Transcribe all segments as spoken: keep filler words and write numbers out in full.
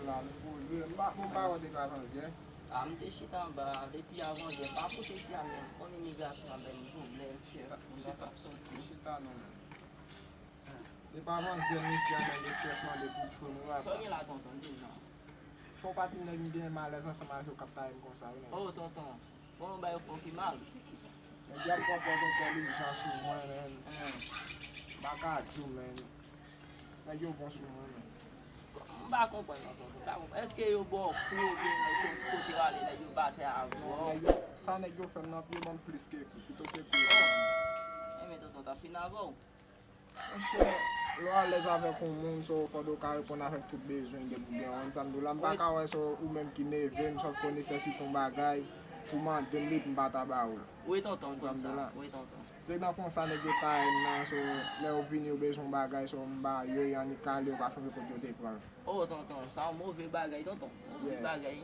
La, nou poze. M pa, m pa wè depi avanzyè. A, m te chita anba depi avanzyè. M pa pote isi a menm. Konn imigrasyon an menm pwoblèm, chèf. M pa t ap soti. Chita non, menm. Depi avanzyè, m isi a, nèg estrès mande pou tchwe m, wi, papa. Sa w gen la, tonton? Di m non. Chon pati nèg m gen malèz ansanm avè yo k ap taye m konsa, wi, nèg. Oh, tonton. Bon, bagay yo fè w pi mal. Nèg yo ap pran pòz entèlijan sou mwen, menn. Hmm. M pa ka di w, menn. Nèg yo bon sou mwen, menn. M pa konprann non, tonton, m pa konprann. Èske yo ba w kou oubyen nèg yo kote w ale, nèg yo batay avè w? Nèg yo, sa nèg yo fè m nan, yo ban m plis ke kou, pito se kou yo ban m. Enben, tonton, ta fin avè w. Monchè, lè w alèz avèk yon moun, so, fòk ou ka reponn avèk tout bezwen depi w gen yon, sa m di w la, m pa ka wè, so, ou menm ki neve m, sòf konesans, si te yon bagay, pou mande m li, m pa ta ba ou l. Wi, tonton, m konn sa. Wi, tonton. Se nan konsa nèg yo taye m nan, so, lè yo vini, yo bezwen yon bagay, so, m ba yo, annik ale, yo pa sonje kote yo te pran l. Oh, tonton, sa yon move bagay, tonton. Move bagay.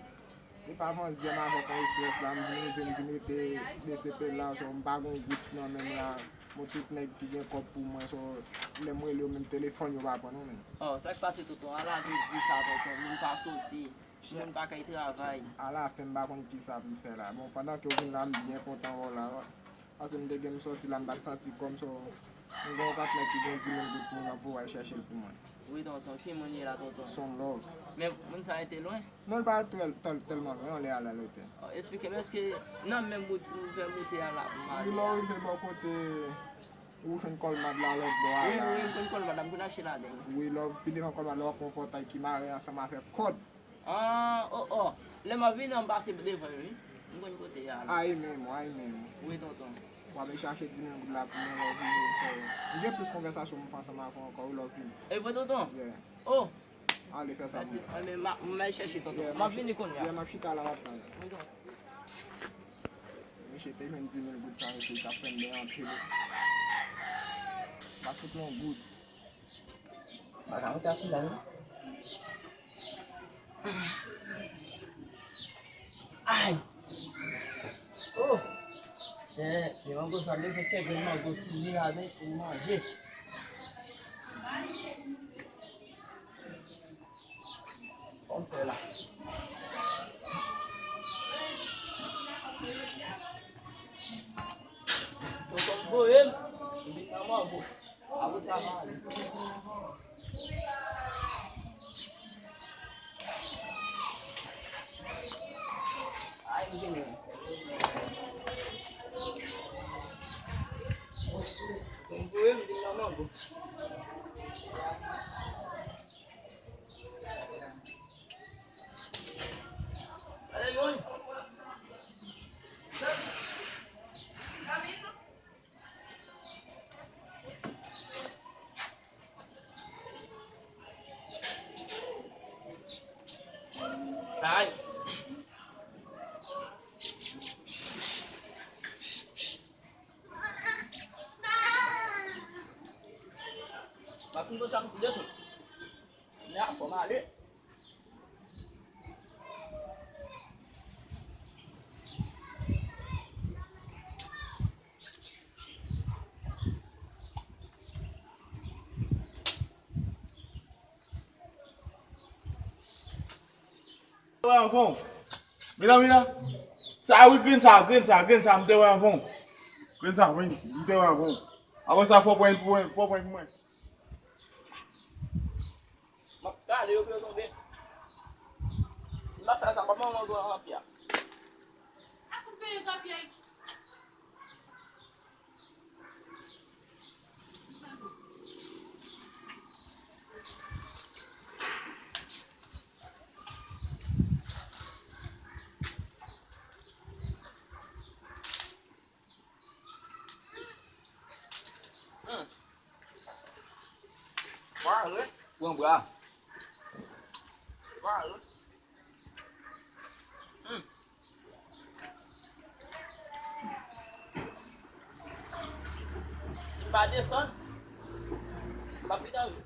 Depi avanzyè m avèk yon estrès la, m vin rive, m vin rete de sepe la, so, m pa gen yon goud nan men m la. Bon, tout nèg ki gen kòb pou mwen, so, lè m rele yo, menm telefòn yo pa pran non, menn. Oh, sa k pase, tonton? Ala kredi sa, tonton, moun pa soti, moun pa kay travay. Alafen, m pa konn kisa pou m fè la. Bon, pandan ke w vin la, m byen kontan wè w la. Paske m te gen m sòti la, m pa t santi kò m, so, m gen yon patnè ki gen dis mil goud pou mwen, l ap voye al chèche l pou mwen. Wi, tonton, ki moun ye la, tonton? Son love. Men moun sa rete lwen? Non, l pa tèl, tèl, tèlman lwen, yon lè al al rete. Oh, esplike m, èske nan menm wout nou fè moute a la pou m ale a? Wi, lè w rive bò kote, ou jwenn kòlmad la, lòt bò a la. Wi, wi, m konn kòlmad la, m konn achte ladan l. Wi, lè w pi devan kòlmad la, w ap wè yon pòtay ki mare ansanm avèk kòd. Ah, oh, oh. Lè m ap vini an, m pase devan yo, wi. M konn kote y a la. A, e menm, a, e menm. Wi, tonton. W ap chache dis mil goud la pou mwen, lè w vini, so, m gen plis konvèsasyon pou m fè ansanm avè w ankò, wi, lè w vini. E vre, tonton? Yeah. Oh! Ale, fè sa pou mwen. Mèsi. Anben, m a, m al chèche, tonton. Yeah, m ap vini kounye a. Yeah, m ap chita la, m ap tann. Wi, tonton. Misye te jwenn dis mil goud sa, mesye, li t ap fè m byen anpil. M ap fout l yon goud. Bagay mwen ta sou la, wi. Ay! Oh! Chè, gen mango sa, men se kèk grenn mango ki vin avè pou manje. Bon, fè la. Tonton voye m, m vin nan mango. Apre sa, m ale. Ay, m genyen. Tonton voye m vin nan mango. Ay. M ap fin pran sa m desann. Kounye a, fò m ale. Wè anvan w. Mezanmi la. Sa wi, grenn sa, grenn sa, grenn sa, m te wè anvan w. Grenn sa, wi, m te wè anvan w. Apre sa, fò pran pou mwen, fò pran pou mwen. M ap kale yo pou yo tonbe. Si m pa fè sa, m p ap manman gwo anpil. Hmm. Pran bra. Hmm. Si m pa desann, m p ap vin anvi.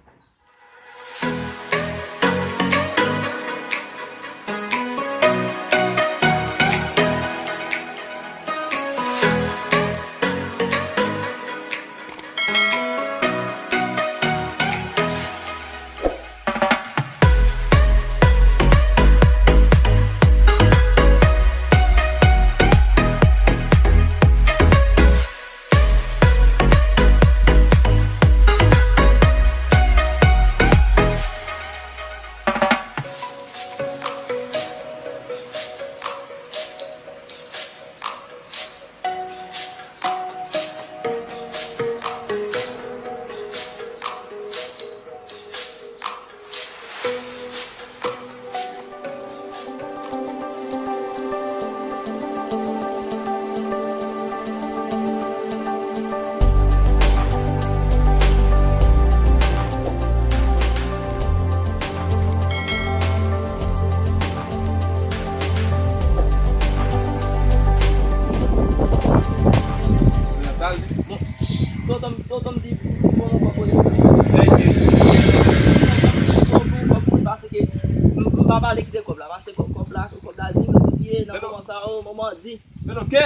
Pa pale, kite kòb la, pase kòb, kòb la, kòb la di m, ye, nan moman sa, o, moman di. Pero qué?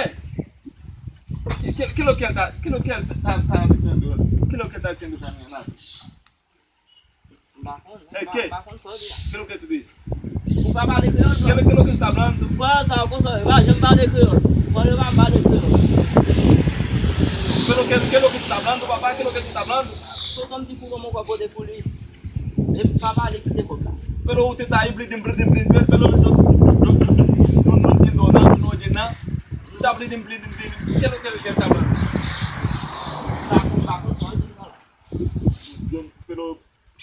¿Qué, qué, qué es lo que él está, qué es lo que él está, está diciendo? ¿Qué es lo que está diciendo Carmen Hernández? M pa konn, m pa, m pa konn sa w di a. ¿Qué es lo que tú dices? Ou pa pale kreyòl, frè? ¿Qué es lo, qué es lo que está hablando? Frè, sa yo konsa, yo pa janm pale kreyòl. Frè, yo pa pale kreyòl. ¿Qué es lo que, qué es lo que tú estás hablando, papá? ¿Qué es lo que tú estás hablando? Tonton m di pou mwen, mwen kote pou li. E pa pale, kite kòb la. Pero usted está ahí bleeding, bleeding, bleeding, pero yo, yo, yo, yo no entiendo nada, yo no oye nada. Tú estás bleeding, bleeding, bleeding. ¿Qué es lo que, que está hablando? M pa konn, m pa konn sa w di a la. Yo, pero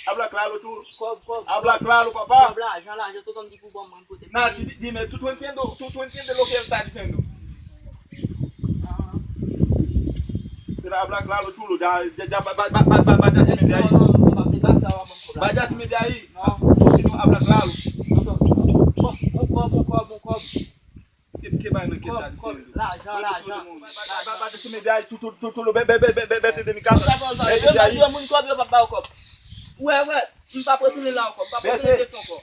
habla claro tú. Kòb, kòb, habla claro, papá. Kòb, lajan, lajan, tonton m di pou ban mwen, m pote pou li. Nah, di, di, dime, tú, tú entiendo, tú, tú entiendes lo que él está diciendo. Pero habla claro, chulo. Ya, ya, ya, va, va, va, va, va, vaya, si me de ahí. Non, non, non, m pa te pase a w a ban m kòb la. Vaya, si me de ahí. Non. O si no, habla claro. Tonton, bon, bon kòb, bon kòb, bon kòb. ¿Qué, qué vaina que está diciendo? Kòb, kòb, lajan, lajan. Vaya, vaya, vaya, si me de ahí, chulo, chulo, chulo, ve, ve, ve, ve, ve, vete de mi casa. Vete de ahí. Yo, moun kòb, yo p ap ba w kòb. Wè, wè, m p ap retounen la ankò, m p ap retounen defen ankò.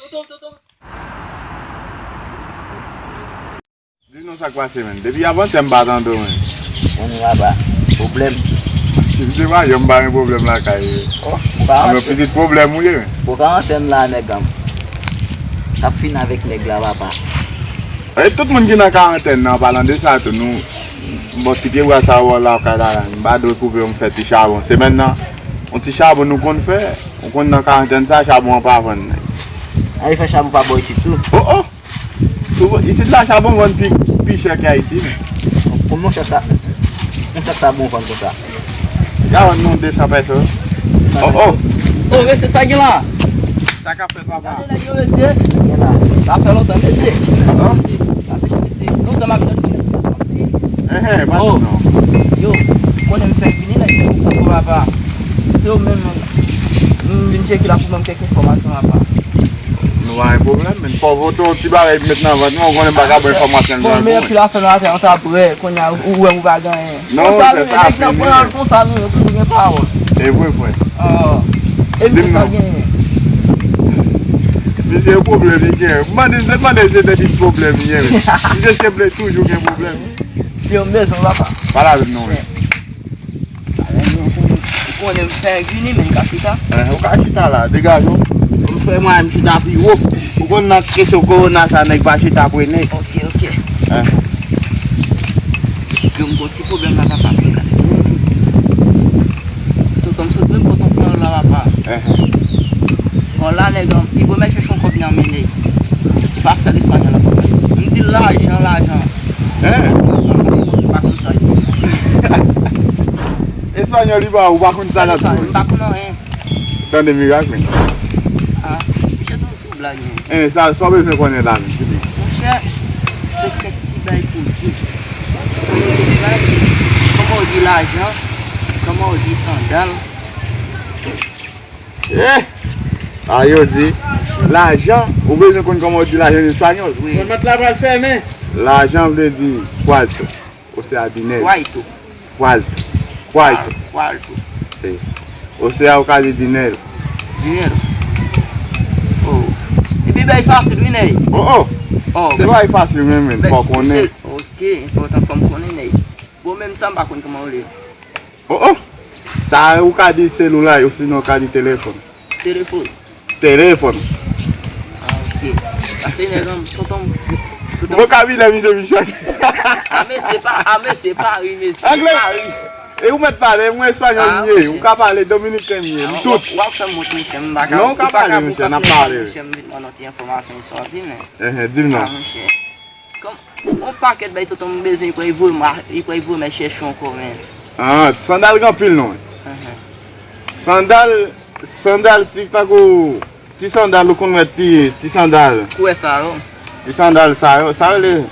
Tonton, tonton. Di nou sa k pase, menn. Depi avantyè m pa tande w, menn. Bon, papa, pwoblèm. M se pa, yo, m pa gen pwoblèm lakay. Oh, ou ka antre. Pitit pwoblèm ou ye, menn. Ou ka antre m la, nèg an. K ap fin avèk nèg la, papa. E tout moun ki nan karantèn nan, an palan de sa tou, nou, bò ti pye bwa sa wè la, kay la, m pa dwe koupe, m fè ti chabon. Semèn nan, yon ti chabon nou konn fè, ou konn nan karantèn sa, chabon an pa vann. Ay fè chabon pa bò isit tou. Oh, oh! Sou, isit la, chabon vann pi, pi chè ke Ayiti, men. Kòman chè sa, yon chè sa bon vann konsa? Ka vann nou de san pèso. Oh, oh! Oh, mesye, sa gen la? Sa k ap fèt, papa? Gade nèg yo, mesye. Sa fè lontan, mesye. Sa fè lontan, mesye. Lontan m ap chèche nèg yo. Enhen, pa di non. Yo, konnen m fè vini nèg yo, tankou papa. Se yo menm, m vin tcheke la pou ban m kèk enfòmasyon, papa. Nou pa gen pwoblèm, men fò w vote yon ti bagay pou met nan vant mwen, ou konnen m pa ka bay enfòmasyon. Bon, men anpil afè nan atè, an ta brè, kounye a, ou wè ou pa gen anyen. Non, konsa nou ye, nèg nan pran al konsa nou ye, toujou gen pawòl. E vre, frè. Ah. E misye sa genyen? Misye pwoblèm li genyen. M mande, m te mande si se te plis pwoblèm li genyen. Misye se vle toujou gen pwoblèm. Yo, m bezwen w, papa. Pale avè m non, wi. Ou konnen m fè vini, men m ka chita. Eh, ou ka chita la, degaje w. M fè mwen, m chita pi wo. Ou konn nan kesyon kowona sa, nèg pa chita pre nèg. Ok, ok. Eh. Yo, m gon ti pwoblèm la, papa, se la. Tonton m sot menm pote yon plan la, papa. Eh. Bon, la, nèg an, li pwomèt chèche yon kòb nan men nèg. Li pa sèl espanyòl la, papa. M di l lajan, lajan. Eh. M pa konn sa yo. Espanyòl li ba ou, ou pa konn sa nan tou. M pa konn anyen. Tande mirak, men. Ah, misye tou sou blag, men. Eh, sa, sa w bezwen konnen la, men, ki di? Monchè, se kèk ti bay pou di. Kòman w di lajan? Kòman w di sandal? Eh! A yo di, lajan, ou bezwen konn kòman w di lajan an espanyòl? Wi. Bon, nòt la pral fèmen. Lajan vle di cuarto. O sea, dinero. Cuarto. Cuarto. Cuarto. Cuarto. Sí. O sea, ou ka di dinero. Dinero. Oh. Epi bay fasil, wi, nèg. Oh, oh. Oh. Se bay fasil, men, men. Fò konnen. Ok, enpòtan fò m konnen, nèg. Bon, menm sa, m pa konn kòman w rele. Oh, oh. Sa, ou ka di selilay, osinon ou ka di telefòn. Telefòn. Telefòn. Ah, ok. Pase nèg an, tonton, tonton. Vokabilè misye, misye. Ah, mesye pa, ah, mesye pa ri, mesye. Anglè. Pa ri. E ou mèt pale, mwen espanyòl m ye. Ou ka pale dominiken m ye, m tout. W ap fè m wont, mesye, m pa ka. Non, ou ka pale, mesye, n ap pale. Mesye, m vin ban nou ti enfòmasyon, sa w di, men. Enhen, di m non. Ah, mesye. Kòm, yon pakèt bay tonton m bezwen, li pral voye m, li pral voye m al chèche ankò, men. Ah, sandal gen anpil non. Enhen. Sandal, sandal ti tankou, ti sandal ou konn wè ti, ti sandal. Koulè sa yo. Ti sandal sa yo, sa yo rele,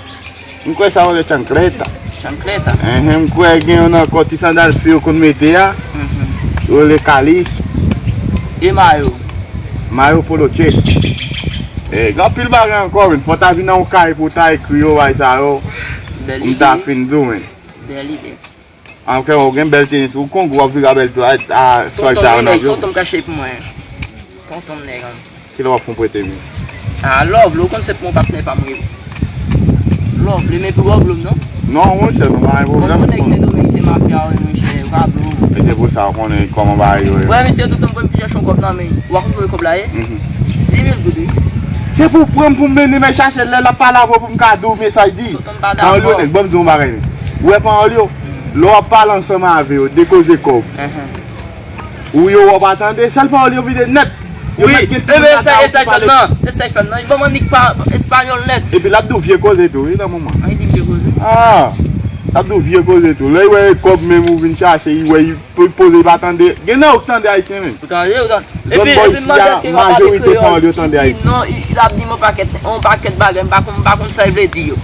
m kwè sa yo rele chancleta. Chancleta? Enhen, m kwè gen yon ankò ti sandal fi yo konn mete a. Mhm. Yo rele kalis. E mayo? Mayo polo che. Eh, gen anpil bagay ankò, men fò w ta vin nan yon kay pou w ta ekri yo, bay sa yo. M ta fin di w, men. Bèl ide. Anfen, ou gen bèl tenis, ou konn w ap vire a bèl tou, a, a, swag sa yo nan pye w. Tonton m kache pou mwen. Tonton m nèg an. Kilè w ap fè yon prete m? Ah, Lovely, ou konn se pou mwen patnè pa m rele. Lovely, men pou Lovely, non? Non, monchè, nou pa gen pwoblèm. Bon, nèg Sendomeng se mafya, wi, monchè, ou ka blo. E se pou sa, ou konnen kòman bagay yo ye. Wè, mesye, tout tan m pran m pi chèche yon kòb nan men, ou pa konn kote kòb la ye? Mhm. Dis mil goud, wi. Se pou pran m pou m mennen men chache lè l ap pale avè w pou m ka di w mesaj di. Tonton, m pa dakò. An, Lionel, ban m di w yon bagay, men. Ou wè pawòl yo? Lè w ap pale ansanm avè yo, de koze kòb. Mhm. Ou yo w ap tande, sèl pawòl yo vide nèt. Yo mèt gen timoun lakay ou ki pale. Wi, e sa, e sa k fè m nan, e sa k fè m nan. Li ban m annik pa espanyòl nèt. Epi l ap di w vye koze tou, wi, nan moman. An, li di m vye koze. Ah, l ap di w vye koze tou. Lè l wè e kòb menm ou vin chache, li wè li po-, poze, li pa tande. Gen nan ou k tande ayisyen menm. Ou tande, ou tande. Zòn bò isi a, majorite pawòl yo tande ayisyen. Non, li, l ap di m yon pakèt, yon pakèt bagay, m pa konn, m pa konn sa l vle di yo.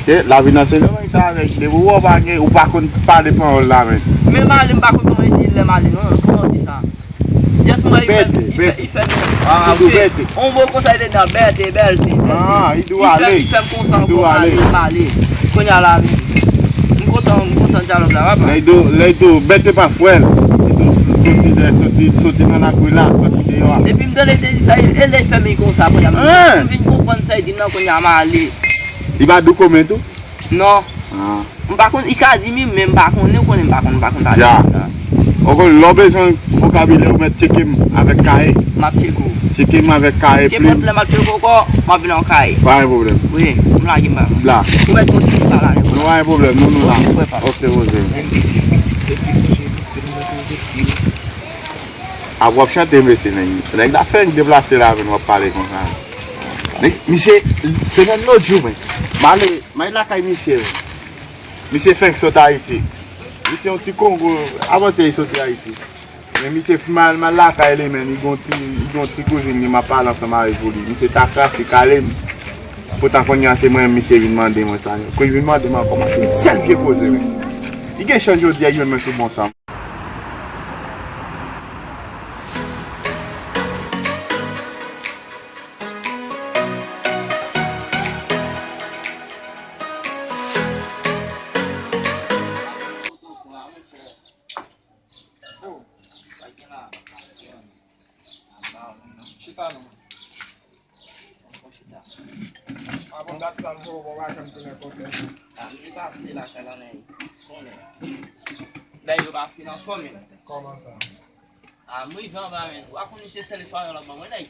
Se lavi nan Sendomeng sa, nèg. Depi w wè w pa gen, ou pa konn pale pawòl la, men. Men m ale, m pa konn kòman li di lè m ale, non. Kòman w di sa? Just mwen, li fè, li fè, li fè, ah, ok. On mo konsa, li te di, bète, bète, bète. Ah, li di w ale. Li fè, li fè m konsa ankò, m ale, m ale. Kounye a la, m kontan, m kontan dyalòg la, papa. Lè li di w, lè li di w, bète pa frè l. Li di w, soti dèyè, soti, soti nan lakou la, soti deyò a. Epi m tande li te di sa, e lè li fè m konsa, kounye a, m vin konprann sa li di m nan, kounye a, m ale. Li pa di w kòman tou? Non. Ah. M pa konn, li ka di m wi, men m pa konnen, ou konnen m pa konn, m pa konn pale. Ya. Ah. Ou konn, lè w bezwen vokabilè, ou mèt tcheke m avèk kaye. M ap tcheke w. Tcheke m avèk kaye, plim. Kenpòt lè m ap tcheke w ankò, m ap vin ak yon kaye. Pa gen pwoblèm. Wi, m lage m ba. Bla. Ou mèt kontinye pale avèk mwen. Nou pa gen pwoblèm, nou, nou la. Wi, papa. Ok, poze. Ap w ap chante, mesye, nèg. Nèg la fenk deplase la, men w ap pale konsa. Nèg, misye, se nan lòt jou, men. M ale, m ale lakay misye, men. Misye fenk sot Ayiti. Misye yon ti Kongo, avantyè li soti Ayiti. Men misye, m al, m al lakay li, men, li gon ti, li gon ti kouzin li, m ap pale ansanm avèk li. Misye ta krache kale m. Poutan kounye a se mwen menm misye vin mande mwen sa. Kou li vin mande m ankò, m ap di sèl vye koze, men. Li gen chans jodi a, li jwenn mwen sou bon san. Chita non. Bon, chita. Avan dat sa m fè w pa janm tounen kote. A, m te pase lakay la, men konnen. Lè yo pa fin anfòm, men. Kòman sa? A, m rive anba, men. Ou pa konn misye sèl espanyòl la ban mwen, nèg.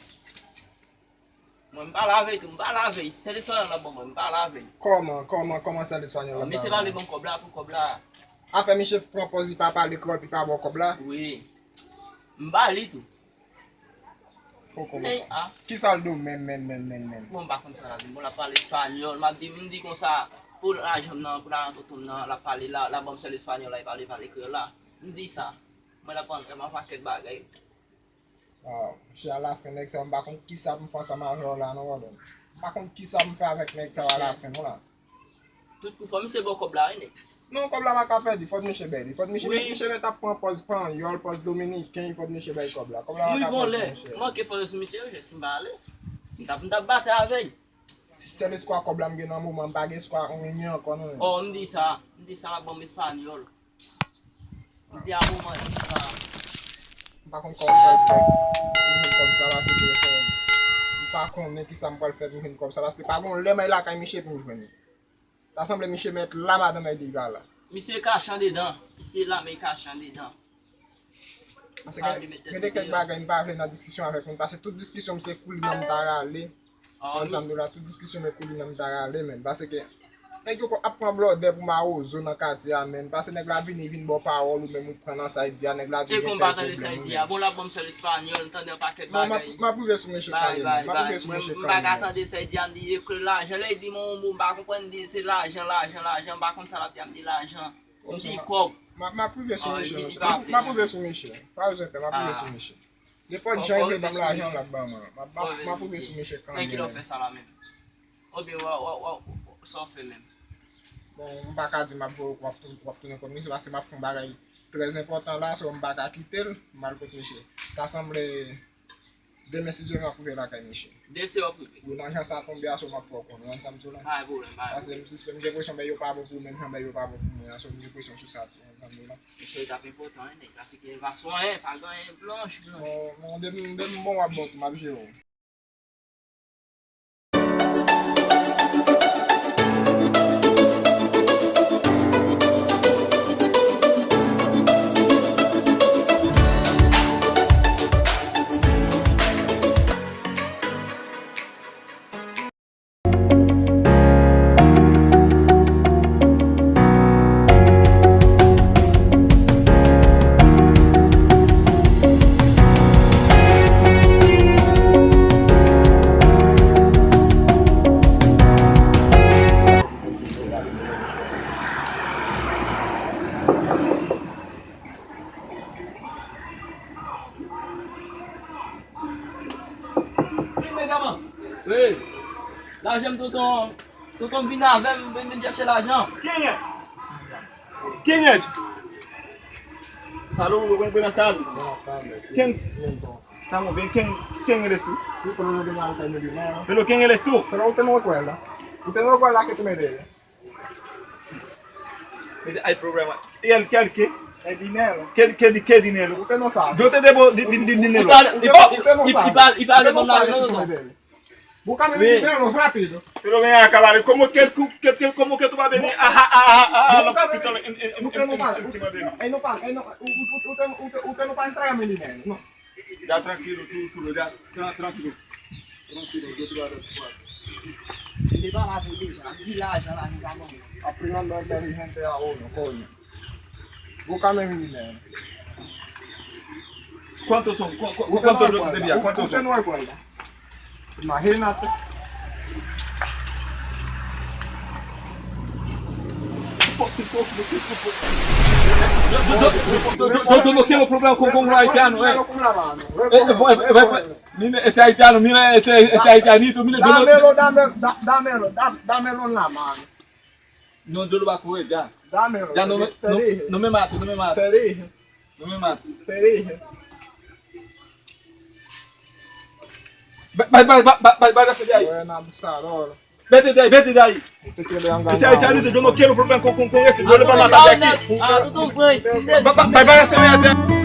Mwen, m pa lave tou, m pa lave. Sèl espanyòl la ban mwen, m pa lave. Kòman, kòman, kòman sèl espanyòl la ban mwen? Misye pale ban kòb la, pou kòb la. Afè misye pran pòz li pa pale kreyòl, li pa ba w kòb la? Wi. M ba li tou. Poko. Men, a. Kisa l di w menm, menm, menm, menm, menm? Bon, m pa konn sa l ap di m. Bon, l ap pale espanyòl. M ap di, m di konsa, pou lajan m nan, pou lajan tonton m nan, l ap pale la, l ap ban m sèl espanyòl la, li pale, pale kreyòl la. M di sa. Mwen, l ap ban m yon pakèt bagay. Waw, monchè, alafen, nèg sa yo, m pa konn kisa pou m fè ansanm avè yo la, non, brother. M pa konn kisa pou m fè avèk nèg sa yo alafen, non, la. Tout pou fò, misye ba w kòb la, wi, nèg. Non, kòb la pa ka pèdi, fòk misye bay li. Fòk misye, wi, misye mèt ap pran pòz panyòl, pòz dominiken, fòk misye bay kòb la. Kòb la pa ka pèdi, monchè. M rive yon lè, m manke fòs misye, wi, si m pa ale. M t ap, m t ap batay avè l. Se sèl espwa kòb la m gen nan moman, m pa gen espwa anyen ankò, non. Oh, m di sa, m di sa, l ap ban m espanyòl. M di a moman sa. M pa konn kòman m pral fè pou m jwenn kòb sa la, se vre, frè m. M pa konnen kisa m pral fè pou m jwenn kòb sa, paske pa gen yon lè m al lakay misye pou m jwenn li. Ta sanble misye mèt la madanm ay dega la. Misye kache andedan. Misye la, men kache andedan. Paske gen de kèk bagay m pa vle nan diskisyon avèk moun, paske tout diskisyon m se kou li nan m ta rale. Konn sa m di w la, tout diskisyon men kou li nan m ta rale, men. Paske nèg yo ap pran blòdè pou mawozo nan katye a, men. Paske nèg la vini, vin ba w pawòl, ou menm ou pran nan sa l di a, nèg la di gen tèl pwoblèm, ou menm. Bon, l ap ban m sèl espanyòl, m tande yon pakèt bagay. Non, m ap, m ap rive sou mesye kanmenm, men. M ap rive sou mesye kanmenm, men. M pa ka tande sa l di a, m di e ke lajan. Lè l di m yon mo, m pa konprann, m di se lajan, lajan, lajan, m pa konn sa l ap di a, m di lajan. M di kòb. M ap, m ap rive sou mesye, monchè. M ap, m ap rive sou mesye. Pa bezwen pè, m ap rive sou mesye. Nenpòt jan li vle ban m lajan, l ap ban mwen. M ap, m ap, m ap rive sou mesye kanmenm. Nan kilè w fè sa la menm? Oubyen w, w, w, w, sa w fè menm? Bon, m pa ka di m ap voye w, w ap tou-, w ap tounen kont misye, paske m ap fè yon bagay trè enpòtan la, so m pa ka kite l, m al kot misye. Ta sanble demen, si Dye vle, m ap rive lakay misye. Demen w ap rive? Wi, nan jan sa tonbe a, so m ap fè w konnen, w konn sa m di w la. Pa gen pwoblèm, pa gen pwoblèm. Paske m sispann gen enpresyon, men yo pa bon pou ou, menm jan men yo pa bon pou mwen an, so m gen presyon sou sa tou, w konn sa m di w la. Mesye, l t ap enpòtan, wi, nèg la, se ke va swen, pa gen anyen blanch, blanch. Bon, bon, depi, depi m bon, w ap bon tou, m ap jere w. Wi, lajan m tonton, tonton m vin avè m, vin, vin chèche lajan. Ken yè? Ken yè? Saludos, bu- buenas tardes. Buenas tardes. Ken? Bien, bien. Estamos bien. ¿Quién, quién eres tú? Sí, pero no te mal, te me dinero. Pero ¿quién eres tú? Pero usted no recuerda. Usted no recuerda que tú me debes. Dice, hay problema. ¿Y el, qué, el qué? El dinero. ¿Qué, qué, qué dinero? Usted no sabe. Yo te debo di- di- di- dinero. Usted no, usted no sabe. Usted no sabe que tú me debes. Búscame mi dinero rápido. Pero ven acá, vale. ¿Cómo que, que, que, cómo que tú vas a venir a, a, a, a, a la hospital en, en, en, en, encima de mí? Él no paga, él no, u- u- usted, usted, usted no va a entregarme el dinero, no. Ya, tranquilo, tú, tú, ya, tra- tranquilo. Tranquilo, yo te voy a dar cuatro. Li pa la pou deja, di lajan la, li pa ban mwen. Aprendiendo inteligente a uno, coño. Búscame mi dinero. ¿Cuántos son? ¿Cu- cu- Usted no cuántos recuerda. Debía? U- ¿Cuántos usted son? No recuerda. Imagínate. Yo, yo, yo, yo, yo, yo no quiero problema con, con un haitiano, eh. Eh, eh, eh, eh, eh, mira, ese haitiano, mira, ese, ese haitianito, mira, yo no Dámelo, dame, da- dámelo, da- dámelo en la mano. No, yo lo voy a coger ya. Dámelo, ya, no te me, te no, dije. No me mate, no me mate. Te dije. No me mate. Te dije. Ba- ba- ba- ba- ba- Váyase de ahí. Buen abusador. Vete de ahí, vete de ahí. Usted quiere engañar a uno. Ese haitianito, yo no quiero problema con, con, con ese. Yo le voy a matar de aquí. Ah, tú, tú, tú, tú, tú. Ba- ba- ba- Váyase de ahí.